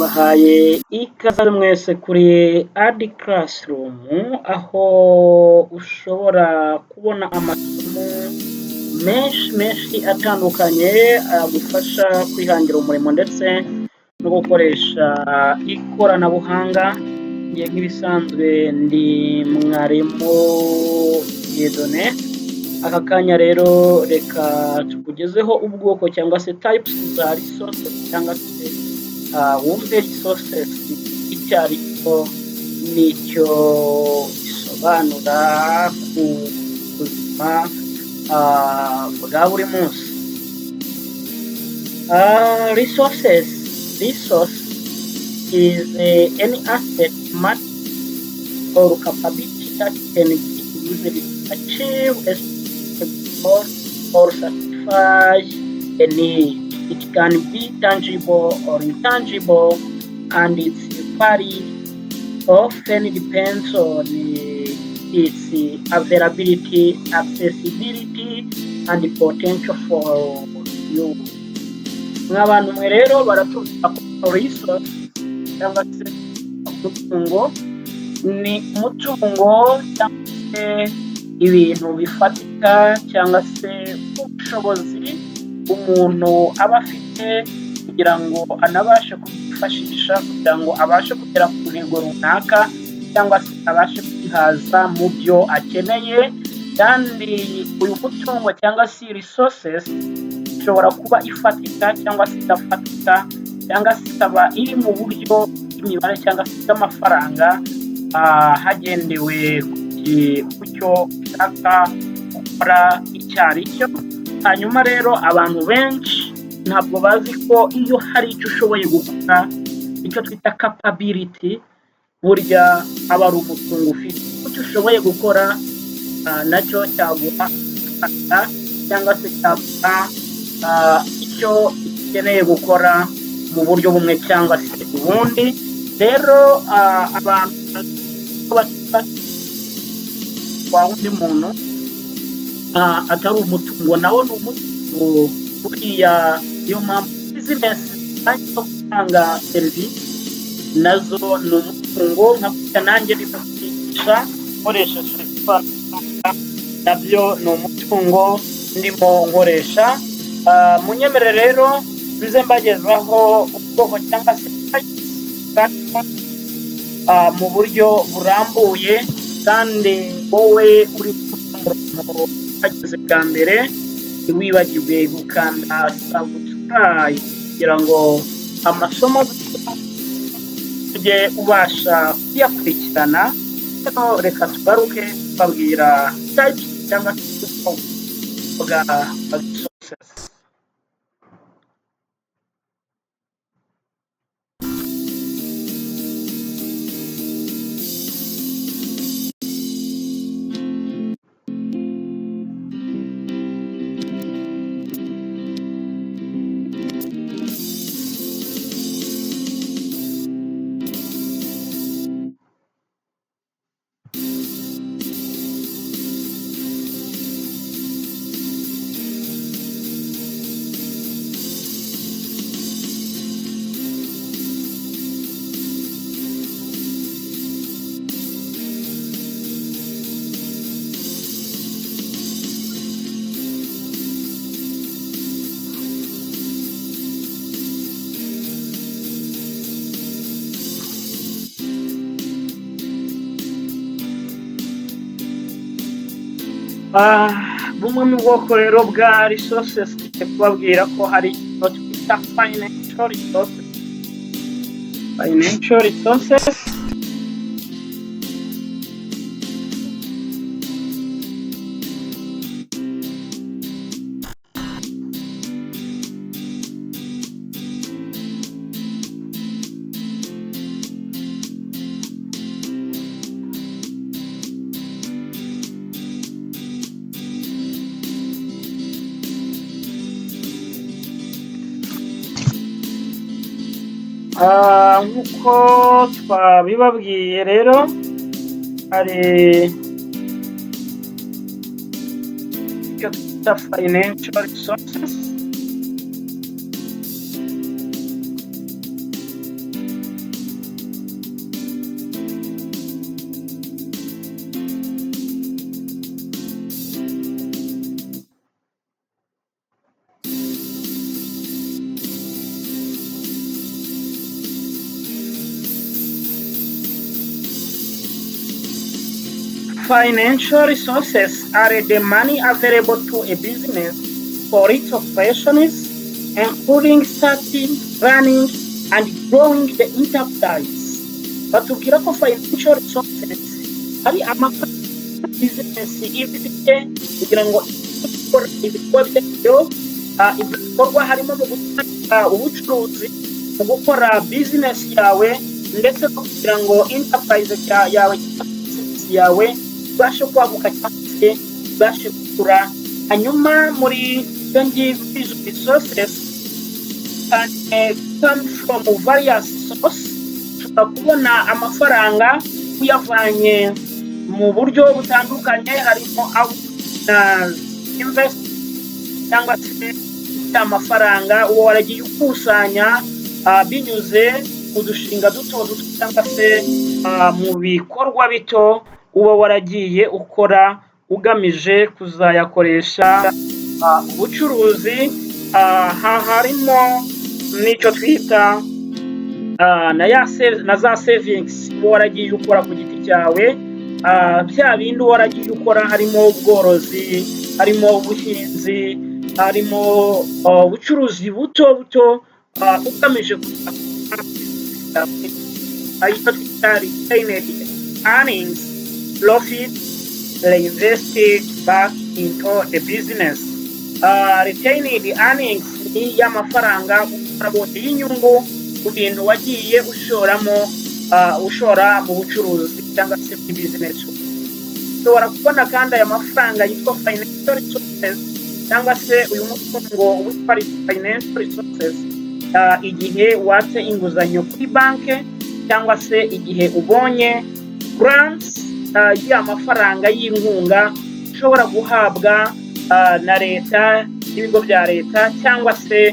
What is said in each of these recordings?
Bahaye ikaze mwese kuri Adi Classroom, aho ushobora kubona amasomo menshi atandukanye agufasha kwihangira umurimo ndetse no gukoresha ikoranabuhanga. Ngiye nk'ibisanzwe ndi mwarimu Dieudonné. Aka kanya rero reka tukugezeho ubwoko cyangwa se types za resources cyangwa se wumve resources icyo ari cyo n'icyo bisobanura ku buzima bwa buri munsi. Resource is any asset, matter, or capability that can be used to achieve a goal or satisfy a need. It can be tangible or intangible, and its value often depends on its availability, accessibility, and the potential for use. Nk'abantu mwe rero baratubwira ko resource cyangwa se umutungo ni umutungo cyangwa se ibintu bifatika cyangwa se ubushobozi umuntu aba afite kugira ngo anabashe kubifashisha kugira ngo abashe kugera ku ntego runaka cyangwa se abashe kwihaza mu byo akeneye. Kandi uyu mutungo cyangwa se resources ishobora kuba ifatika cyangwa se idafatika cyangwa se ikaba iri mu buryo bw'imibare cyangwa se bw'amafaranga hagendewe ku cyo ushaka gukora icyo ari cyo. Hanyuma rero abantu benshi ntabwo bazi ko iyo hari icyo ushoboye gukora, icyo twita capability, burya aba ari umutungo ufite. Icyo ushoboye gukora nacyo cyaguha cyangwa se cyaguha icyo ukeneye gukora mu buryo bumwe cyangwa se ubundi. Rero abantu wa undi muntu atari umutungo, nawo ni umutungo. Buriya iyo mpamvu bizinesi zo gutanga serivisi nazo ni umutungo. Nka nanjye ndifashisha nkoresheje ikoranabuhanga, nabyo ni umutungo ndimo nkoresha. Munyemerere rero nze mbagezaho ubwoko cyangwa se mu buryo burambuye, kandi wowe uri ageze bwa mbere ntiwibagirwe gukanda subscribe kugira ngo amasomo ujye ubasha kuyakurikirana. Reka tugaruke babwira types cyangwa se bwa resources. Bumwe mu bwoko rero bwa resources tugiye kubabwira ko hari icyo twita financial resources. Nk'uko twabibabwiye rero hari icyo twita financial resources. Financial resources are the money available to a business for its operations, including starting, running, and growing the enterprise. Batubwira ko financial resources ari amafaranga business ifite kugira ngo ikore ibikorwa byayo. Ibyo bikorwa harimo mu gutanga ubucuruzi, mu gukora business yawe, ndetse no kugira ngo enterprise yawe yawe ibashe kwaguka cyangwa se ibashe gukura. Hanyuma muri ibyo ngibyo izo resources come from various sources. Ushobora kubona amafaranga uyavanye mu buryo butandukanye, harimo invest cyangwa se amafaranga uwo waragiye ukusanya binyuze mu dushinga duto duto cyangwa se mu bikorwa bito uba waragiye ukora ugamije kuzayakoresha ubucuruzi. Harimo n'icyo twita na za savings uba waragiye ukora ku giti cyawe. Bya bindi waragiye ukora harimo ubworozi, harimo ubuhinzi, harimo ubucuruzi buto buto ugamije retained earnings, profit reinvested back into the business. Retained earnings ni y'amafaranga urabonye y'inyungu ku bintu wagiye ushora mu bucuruzi cyangwa se muri business. Ushobora kubona kandi aya mafaranga yitwa financial resources cyangwa se uyu mutungo witwa financial resources igihe watse inguzanyo kuri banki, cyangwa se igihe ubonye grants y'amafaranga y'inkunga ushobora guhabwa na leta, n'ibigo bya leta, cyangwa se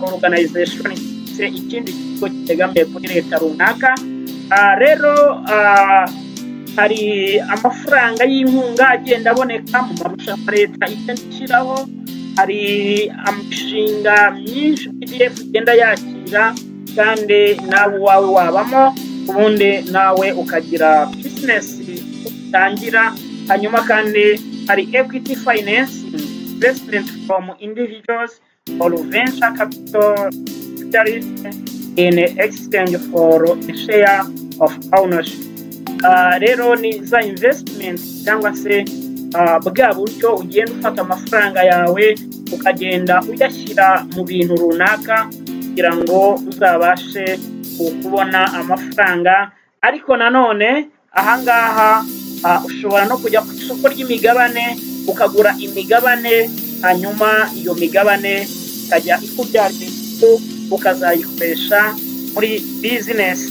organization se ikindi kigo kitegamiye kuri leta runaka. Rero hari amafaranga y'inkunga agenda aboneka mu marushanwa leta igenda ishyiraho. Hari imishinga myinshi PDF igenda yakira, kandi nawe wawe wabamo, ubundi nawe ukagira business utangira. Hanyuma kandi hari equity financing, investment from individuals or venture capital in exchange for a share of ownership. Rero ni za investment cyangwa se bwa buryo ugenda ufata amafaranga yawe ukagenda uyashyira mu bintu runaka kugira ngo uzabashe kubona amafaranga. Ariko nanone ahangaha ushobora no kujya ku isoko ry'imigabane ukagura imigabane, hanyuma iyo migabane ikajya ikubyarira inyungu ukazayikoresha muri business.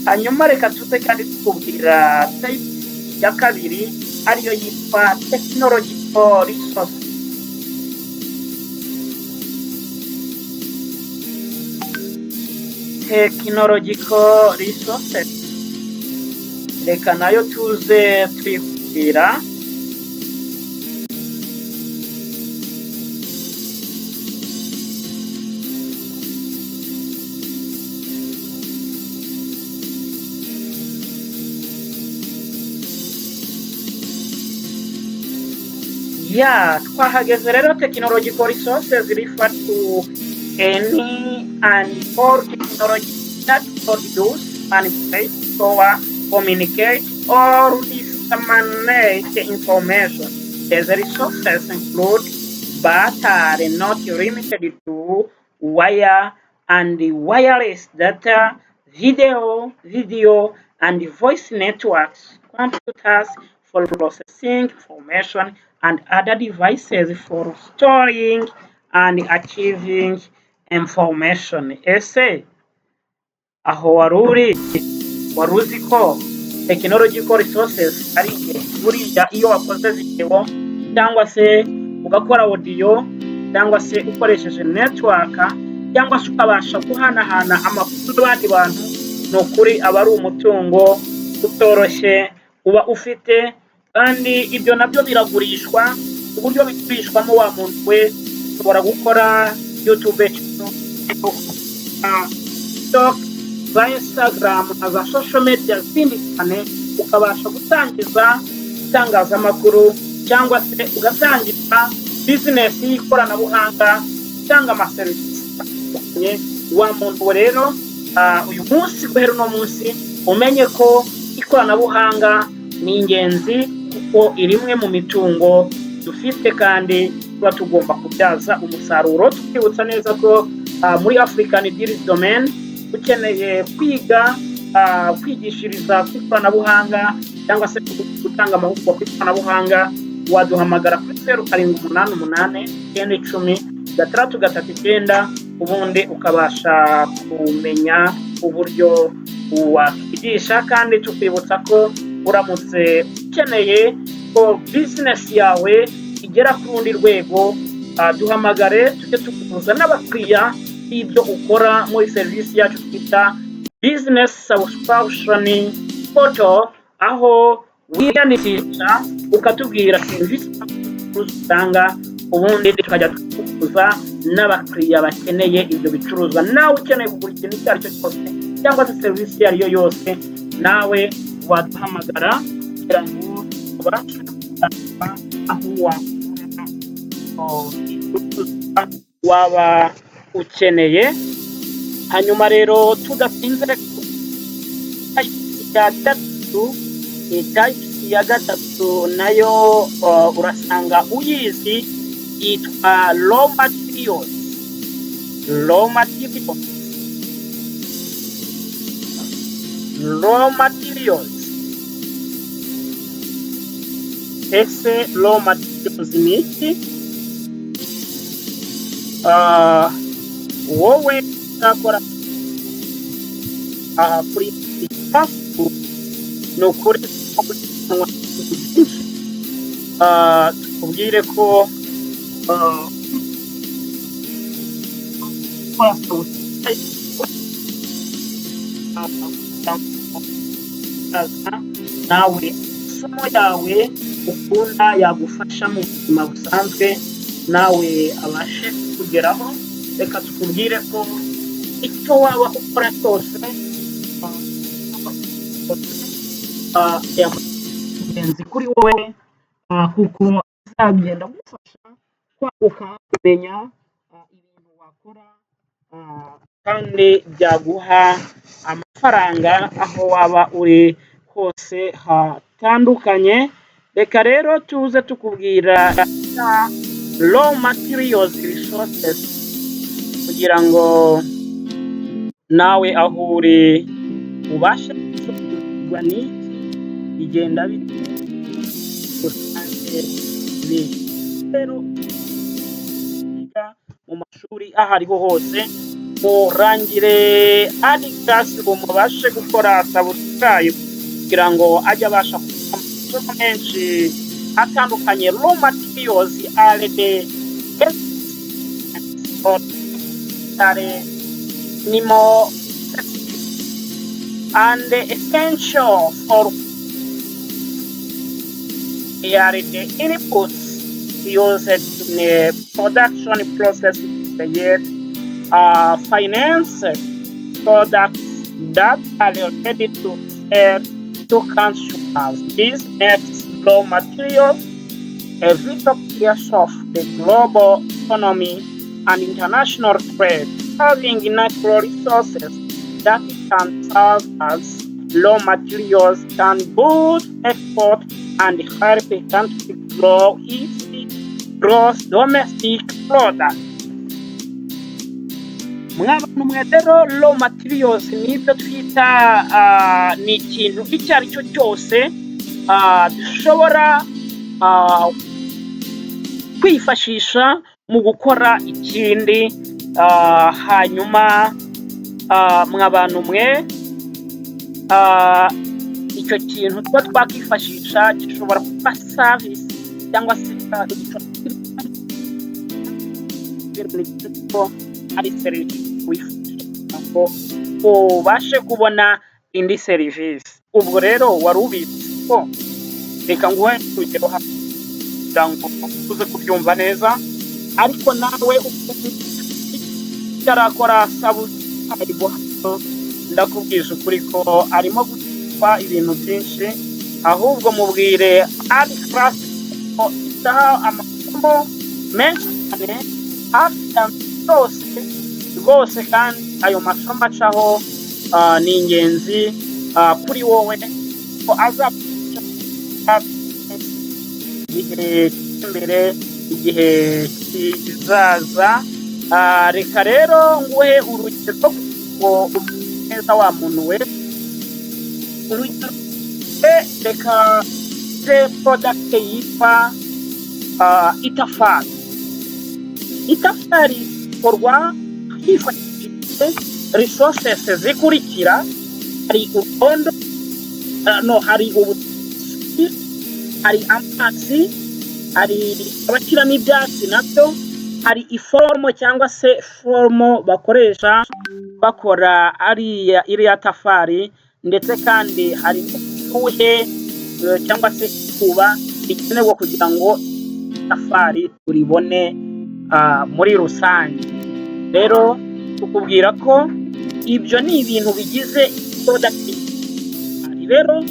Hanyuma reka tuze kandi tukubwira type ya kabiri ariyo yitwa technological resources. Technological resources reka nayo tuze twikubwira. Twahageze rero. Technological resources refer to any and all technology that produce, manipulate, store, communicate, or disseminate information. These resources include, but are not limited to, wire and wireless data, video, and voice networks, computers for processing information, and other devices for storing and achieving information. Ese aho wari uzi ko technological resources ari buriya iyo wakoze video cyangwa se ugakora audio cyangwa se ukoresheje network cyangwa se ukabasha guhanahana amakuru y'abandi bantu, ni ukuri aba ari umutungo utoroshye uba ufite. Kandi ibyo nabyo biragurishwa. Uburyo bigurishwamo, wa muntu we ushobora gukora YouTube, TikTok, Instagram na za social media zindi cyane, ukabasha gutangiza itangazamakuru cyangwa se ugatangira bizinesi y'ikoranabuhanga cyangwa amaserivisi atandukanye. Wa muntu rero uyu munsi guhera uno munsi umenye ko ikoranabuhanga ni ingenzi kuko irimwe mu mitungo dufite kandi tuba tugomba kubyaza umusaruro. Tukibutsa neza ko muri African Deals Domain ukeneye kwiga kwigishiriza ku ikoranabuhanga cyangwa se gutanga amahugurwa ku ikoranabuhanga waduhamagara kuri 0788 ubundi ukabasha kumenya uburyo wakwigisha. kandi tukibutsa ko uramutse ukeneye ko bizinesi yawe igera ku rundi rwego, duhamagare tujye tukubuza n'abakiriya b'ibyo ukora muri serivisi yacu twita business subscription portal, aho wiyandikisha ukatubwira serivisi utanga, ubundi tukajya tukubuza n'abakiriya bakeneye ibyo bicuruzwa. Nawe ukeneye kugura ikintu icyo ari cyo cyose cyangwa se serivisi iyo ari yo yose, nawe waduhamagara kugira ngo ubashe kugaragaza aho wakura waba ukeneye. Hanyuma rero tudatinze, type ya gatatu nayo urasanga uyizi, yitwa raw materials. Ese raw materials ni iki? Wowe uzakora kuri Facebook ni ukuri tukubwire ko nawe isomo yawe ukunda yagufasha mu buzima busanzwe, nawe abashe kugeraho. Reka tukubwire ko icyo waba ukora cyose ingenzi kuri wowe, kuko azagenda gufasha kwaguka, kumenya ibintu wakora kandi byaguha amafaranga aho waba uri hose hatandukanye. Reka rero tuze tukubwira raw materials resources kugira ngo nawe aho uri ubashe gusobanukirwa n'iki bigenda bite. Rero mu mashuri aho ariho hose murangire ari class mubashe gukora subscribe kugira ngo ajye abasha amasoko menshi atandukanye. Raw materials are the minimal and essential for they are the inputs used in the production process yet finance products that are ready to sell to consumers. This makes raw materials a vital piece of the global economy and international trade. Having natural resources that can serve as raw materials can boost export and help a country grow its gross domestic product. Mw'abantu mwe rero raw materials nibyo twita ni ikintu icyo ari cyo cyose dushobora kwifashisha mu gukora ikindi. Hanyuma mw'abantu mwe icyo kintu tuba twakifashisha gishobora kuba service cyangwa se ari serivisi wifashisha ngo ubashe kubona indi serivisi. Ubwo rero wari ubizi ko, reka nguhe urugero hano kugira ngo uze kubyumva neza, ariko nawe utarakora subscribe hano ndakubwije ukuri ko arimo gutwa ibintu byinshi ahubwo mubwire ari class isaha amasomo menshi cyane hafi ya yose rwose, kandi ayo masomo acaho ni ingenzi kuri wowe ko azafasha igihe imbere, igihe kizaza. Reka rero nguhe urugero ngo neza wa muntu we. Urugero reka product yitwa itafari. Itafari ikorwa hifashishijwe resources zikurikira: hari urukondo, hari ubutsi, hari amazi, hari abashyiramo ibyatsi nabyo, hari iformo cyangwa se formo bakoresha bakora iriya tafari, ndetse kandi hari n'ubushyuhe cyangwa se izuba rikenewe kugira ngo itafari turibone muri rusange. Rero tukubwira ko ibyo ni ibintu bigize product. Rero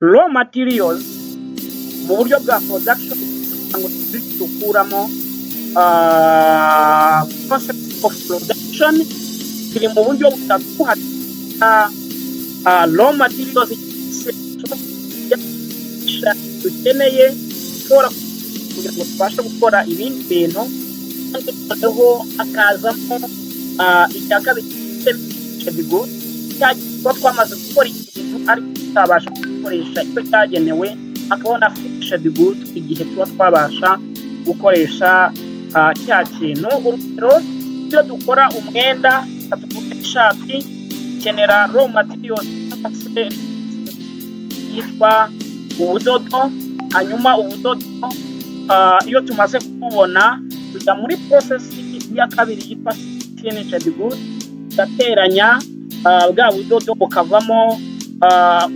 raw materials mu buryo bwa production ngo dukuramo process of production biri mu buryo butatu. Raw materials dukeneye kugira ngo tubashe gukora ibindi bintu, noneho hakazamo icya kabiri cy'ibigori cyangwa twamaze gukora ikintu ariko tutabasha gukoresha icyo cyagenewe, akabona finished good igihe tuba twabasha gukoresha cya kintu. Urugero, iyo dukora umwenda tuvuga ishati, kenera raw materials yitwa ubudodo. Hanyuma ubudodo iyo tumaze kubona tujya muri process ya kabiri yitwa finished good, tugateranya bwa budodo bukavamo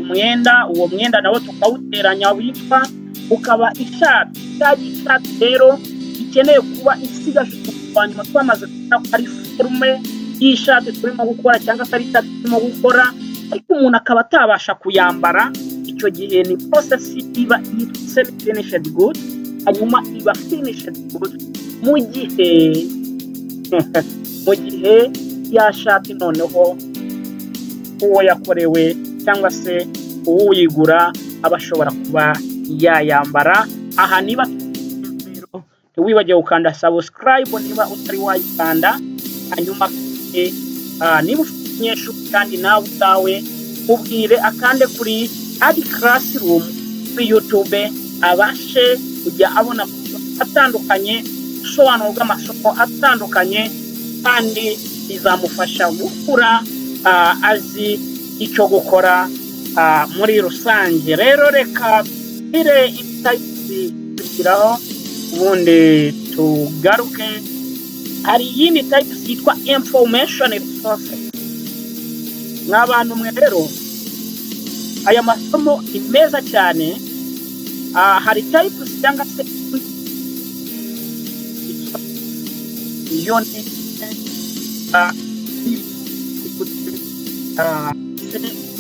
umwenda. Uwo mwenda nawo tukawuteranya witwa ukaba ishati. Ishati rero ikeneye kuba isigaje hanyuma twamaze kubona ko ari forme y'ishati turimo gukora cyangwa se ari ishati turimo gukora, ariko umuntu akaba atabasha kuyambara. Icyo gihe ni process iba yitwa finished good, hanyuma iba finished good mu gihe ya shati noneho uwo yakorewe cyangwa se uwuyigura aba ashobora kuba yayambara. Aha niba ntiwibagire gukanda subscribe niba utari wayikanda. Hanyuma niba ufite umunyeshuri kandi nawe utawe ubwire akande kuri Adi Classroom kuri YouTube, abashe kujya abona atandukanye, ubusobanuro bw'amasomo atandukanye, kandi bizamufasha gukura azi icyo gukora muri rusange. Rero reka tugire insights dushyiraho ubundi tugaruke. Hari iyindi types yitwa information resources. Nk'abantu mwe rero aya masomo ni meza cyane. Hari types cyangwa se iyo ni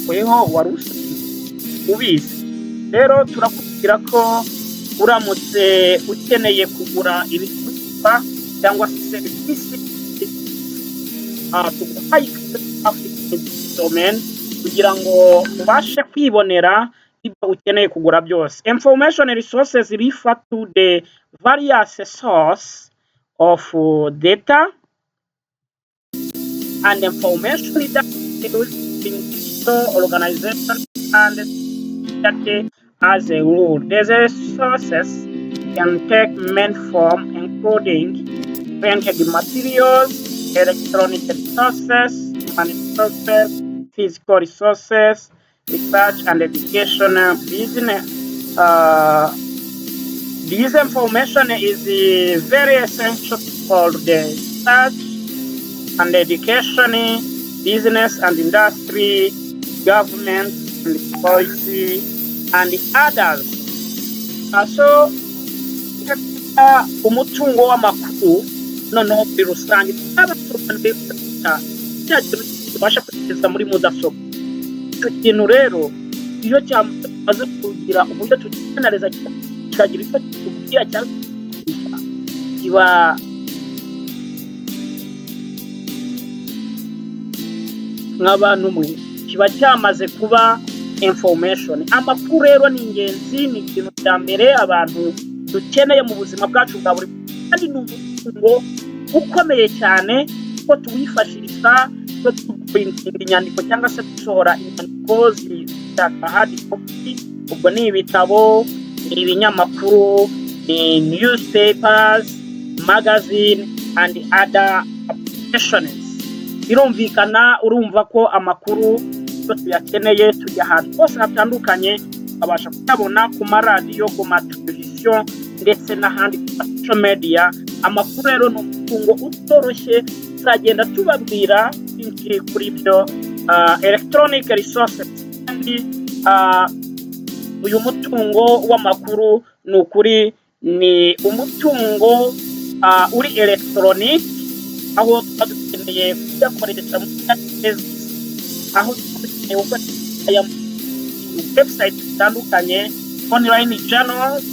weho waruse ubizi. Rero turakubwira ko uramutse ukeneye kugura ibicuruzwa cyangwa se serivisi tuguhaye domain kugira ngo ubashe kwibonera ibyo ukeneye kugura byose. Information resources refer to the various source of data and information that used in digital organization and society as a rule. These resources can take many forms, including printed materials, electronic resources, human resources, physical resources, research and educational business. This information is very essential for the research and education, business and industry, government and policy, and others. So, umutungo w'amakuru noneho muri rusange tubasha kugeza muri mudasobwa. icyo kintu rero iyo cyamaze kugira uburyo tukianaliza kikagira icyo kitubwira cyangwa kiba nk'abantu mwe kiba cyamaze kuba information. Amakuru rero ni ingenzi, ni ikintu cya mbere abantu dukeneye mu buzima bwacu bwa buri munsi, kandi ni umutungo ukomeye cyane ko tuwifashisha ko tuprintinga inyandiko cyangwa se dusohora inyandiko zishaka hard copy. Ubwo ni ibitabo, ni ibinyamakuru, ni newspapers, magazine and other applications. Birumvikana, urumva ko amakuru tuyakeneye tujya ahantu hose hatandukanye, abasha kuyabona ku maradiyo, ku mateleviziyo ndetse n'ahandi ku social media. Amakuru rero ni umutungo utoroshye, tuzagenda tubabwira byinshi kuri ibyo electronic resources. Kandi uyu mutungo w'amakuru ni ukuri ni umutungo uri electronic, aho tuba dukeneye kuyakoresha mu cyateza, aho dukeneye gukoresha aya website zitandukanye, online journals,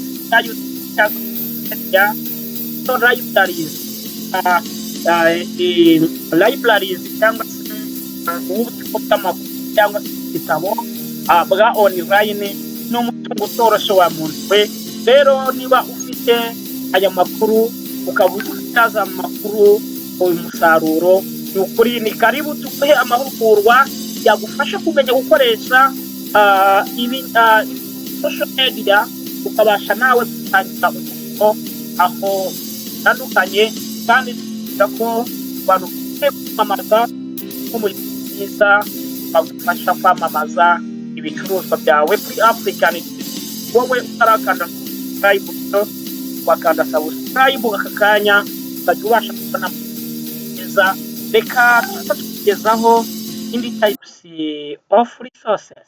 libraries cyangwa se ububiko bw'amakuru cyangwa se ibitabo bwa online. Ni umutungo utoroshye wa muntu we. Rero niba ufite aya makuru ukaba utazi amakuru umusaruro, ni ukuri ni karibu tuguhe amahugurwa yagufasha kumenya gukoresha social media, ukabasha nawe gutangira umurimo aho bitandukanye. Kandi tuvuga ko abantu bakwiye kwamamaza nk'umurimo mwiza bagufasha kwamamaza ibicuruzwa byawe kuri African. Wowe utarakanda subscribe, wakanda subscribe aka kanya ukajya ubasha kubona neza. Reka tugezaho indi types of resources.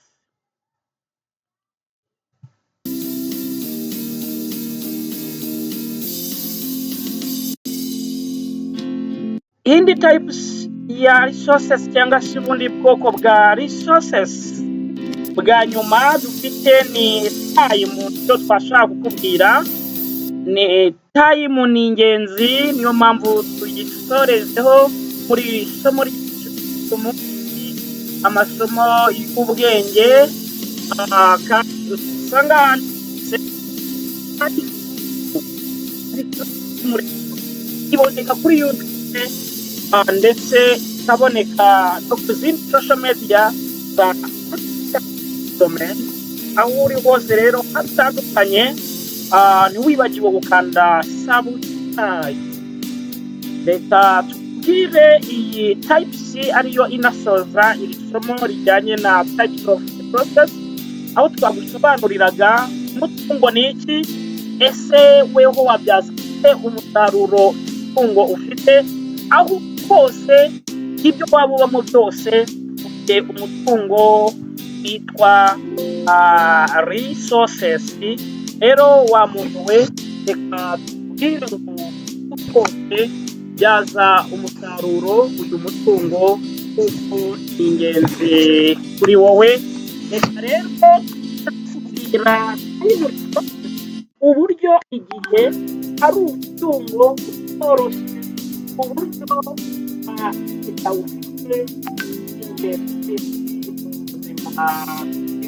Indi types ya resources cyangwa se ubundi bwoko bwa resources bwa nyuma dufite ni time. Cyo twashaka kukubwira ni time, ni ingenzi, niyo mpamvu tuyisorezeho muri isomo ry'umunsi, amasomo y'ubwenge. Kandi usanga iboneka kuri YouTube ndetse ikaboneka no ku zindi social media za domain. Aho uri hose rero hatandukanye, ntiwibagiwe gukanda subscribe. Reka tubwire iyi types ariyo inasoza iri somo rijyanye na types of resources, aho twagusobanuriraga umutungo ni iki, ese weho wabyaza umusaruro umutungo ufite. Aho hose ibyo waba ubamo byose ufite umutungo witwa resources. Rero wa muntu we, reka tubwire uko byaza umusaruro uyu mutungo kuko ni ingenzi kuri wowe. Reka rero tubwira uburyo igihe ari umutungo utoroshye, uburyo utawufite ingenzi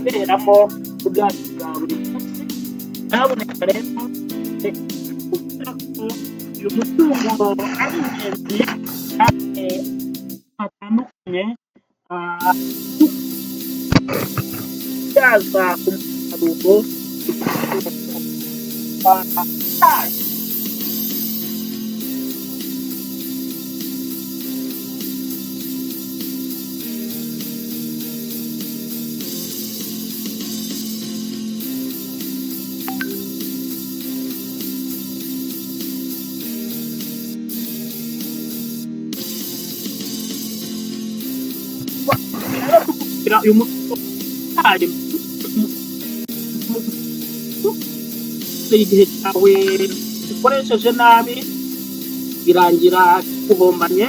biberamo ubwacu bwa buri munsi. Ntaboneka rero kugira ko uyu mutungo ari ingenzi kandi hatandukanye, byaza umusaruro uyu mutungo igihe cyawe ukoresheje nabi birangira kubombanye.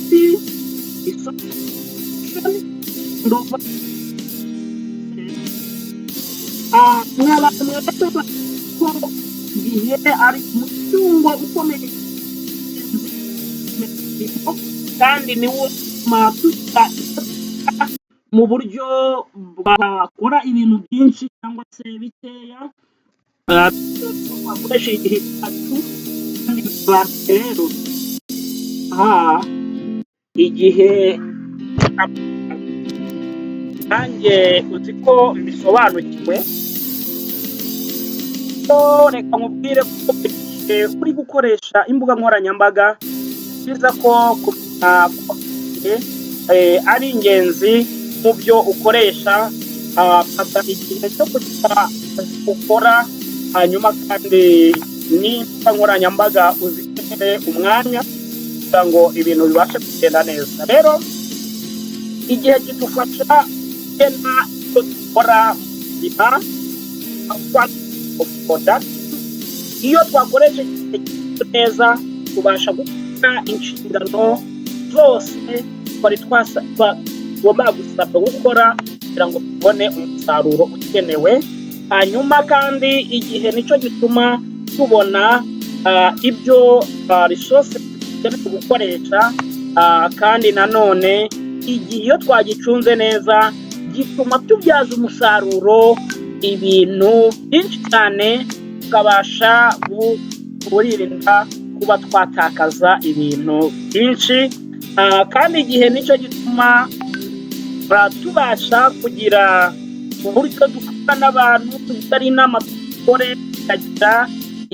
activity is mw'abantu mwese ko igihe ari umutungo ukomeye kandi niwo tugira mu buryo bakora ibintu byinshi cyangwa se bikeya bakoresha igihe cyacu kandi rero igihe nanjye uzi ko bisobanukiwe reka nkubwire ko kuri gukoresha imbuga nkoranyambaga byiza ko ari ingenzi mu byo ukoresha fata igihe cyo kugira ukora hanyuma kandi n'imbuga nkoranyambaga uzikenere umwanya kugira ngo ibintu bibashe kugenda neza. Rero igihe kidufasha kugena icyo dukora iyo twakoresheje igihe neza tubasha gukora inshingano zose twari tugomba gusabwa gukora kugira ngo tubone umusaruro ukenewe. Hanyuma kandi igihe nicyo gituma tubona ibyo resources dukeneye gukoresha kandi nanone igihe iyo twagicunze neza gituma tubyaza umusaruro ibintu byinshi cyane tukabasha kwirinda kuba twatakaza ibintu byinshi kandi igihe nicyo gituma tubasha kugira uburyo dukora n'abantu tutari inama dukore tukagira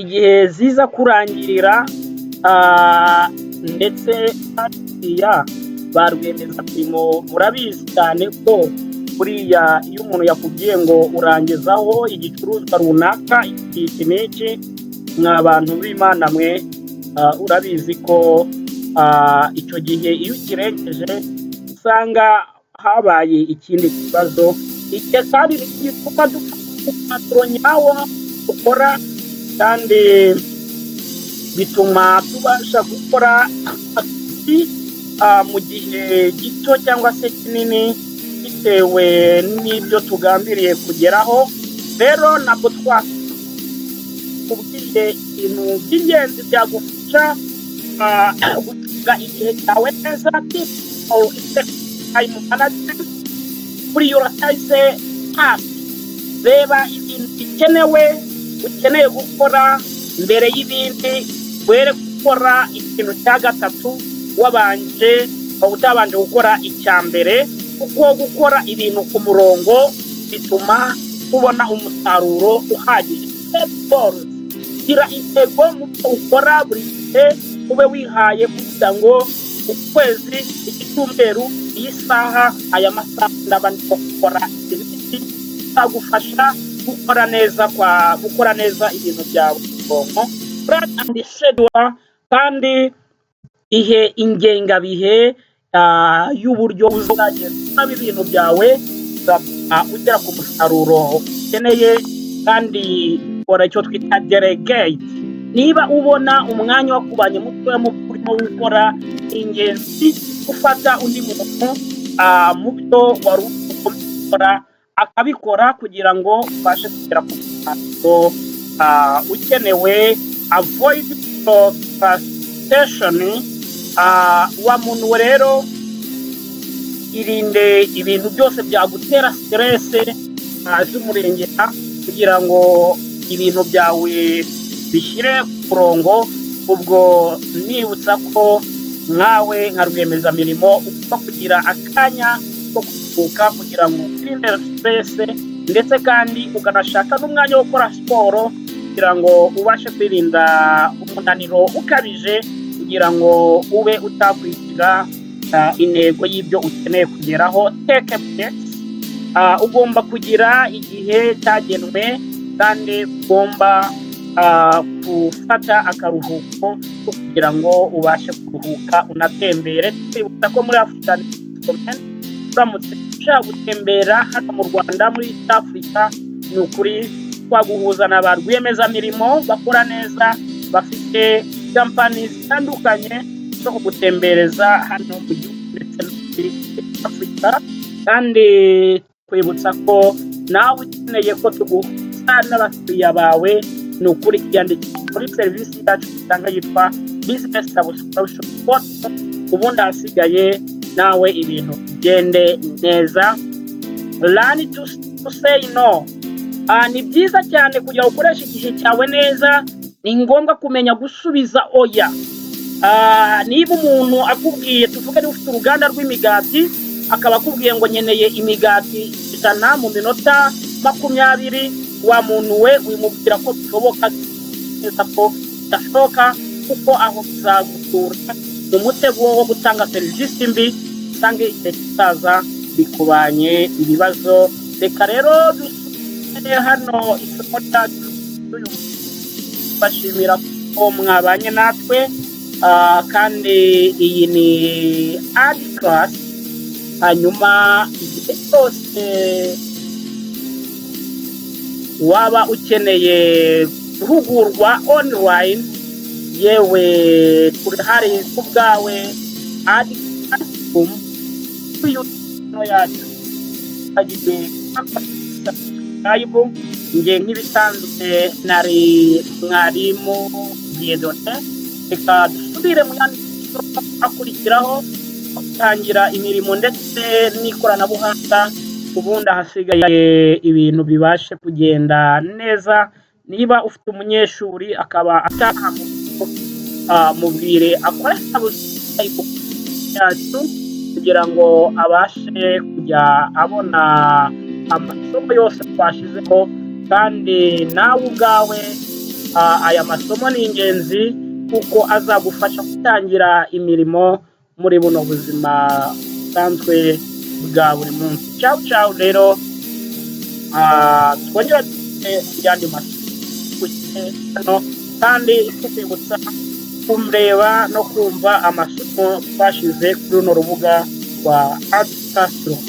igihe ziza kurangirira ndetse hariya ba rwiyemezamirimo murabizi cyane ko buriya iyo umuntu yakubwiye ngo urangizaho igicuruzwa runaka iki n'iki mwa bantu b'Imana mwe urabizi ko icyo gihe iyo ukirengeje usanga habaye ikindi kibazo. Igihe kandi gituma dufata nyawo dukora kandi bituma tubasha gukora akazi mu gihe gito cyangwa se kinini bitewe n'ibyo tugambiriye kugeraho. Rero ntabwo twakubwiye ibintu by'ingenzi byagufasha gucunga igihe cyawe neza time management, prioritize task. Reba ibintu bikenewe ukeneye gukora mbere y'ibindi, were gukora ikintu cya gatatu utabanje gukora icya mbere, kuko gukora ibintu ku murongo bituma ubona umusaruro uhagije. Gira intego mu byo ukora buri gihe, ube wihaye kugira ngo ukwezi, icyumweru, iyi saha, aya masaha ndaba ndimo gukora ibiti bizagufasha gukora neza ibintu byawe ku plan and schedule, kandi ihe ingengabihe y'uburyo uzagenda ibintu byawe ugera ku musaruro ukeneye. Kandi ukora icyo twita delegate. Niba ubona umwanya wo kubanye mutoya mu burimo gukora, ingenzi ufata undi muntu mu byo wari gukora akabikora kugira ngo ubashe kugera ku musaruro ukenewe. Avoid frustration. Wa muntu rero irinde ibintu byose byagutera stress z'umurengera kugira ngo ibintu byawe bishyire ku murongo. Ubwo nibutsa ko nkawe nka rwiyemezamirimo ugomba kugira akanya ko kuruhuka kugira ngo wirinde stress, ndetse kandi ukanashaka n'umwanya wo gukora siporo kugira ngo ubashe kwirinda umunaniro ukabije, kugira ngo ube utakwitira intego y'ibyo ukeneye kugeraho. Take a break. Ugomba kugira igihe cyagenwe kandi ugomba gufata akaruhuko kugira ngo ubashe kuruhuka unatembere. Twibutsa ko muri Africa uramutse ushaka gutembera hano mu Rwanda, muri East Africa, ni ukuri twaguhuza na ba rwiyemezamirimo bakora neza, bafite kampani zitandukanye zo kugutembereza hano mu gihugu ndetse no muri Afurika, kandi kwibutsa ko nawe ukeneye ko tuguhuza n'abakiriya bawe, ni ukuri iyandikisha muri serivisi yacu dutanga yitwa business subscription, ubundi hasigaye nawe ibintu bigende neza. Learn to say no. Ni byiza cyane kugira ukoresha igihe cyawe neza, ni ngombwa kumenya gusubiza oya. Niba umuntu akubwiye, tuvuge niba ufite uruganda rw'imigati, akaba akubwiye ngo nkeneye imigati 100 mu minota 20, wa muntu we wimubwira ko bishoboka neza ko bidashoboka, kuko aho bizagutura mu mutego wo gutanga serivisi mbi, usange igihe kizaza bikubanye ibibazo. Reka rero dusubire hano isomo ryacu bashimira ko mwabanye natwe, kandi iyi ni adi class. Hanyuma igihe cyose waba ukeneye guhugurwa online, yewe turahari ku bwawe. adi classroom kuyuno yacu agiye subscribe. Nge nk'ibisanzwe nari mwarimu Dieudonne. Reka dusubire mu yandi akurikiraho gutangira imirimo ndetse n'ikoranabuhanga, ubundi hasigaye ibintu bibashe kugenda neza. Niba ufite umunyeshuri akaba ataha mubwire akore subscribe yacu kugira ngo abashe kujya abona amasomo yose twashizeho, kandi nawe ubwawe aya masomo ni ingenzi kuko azagufasha gutangira imirimo muri buno buzima busanzwe bwa buri munsi. Ciao rero, twongera yandi masomo, kandi twibutsa kumureba no kumva amasomo twashize kuri runo rubuga rwa Adi Classroom.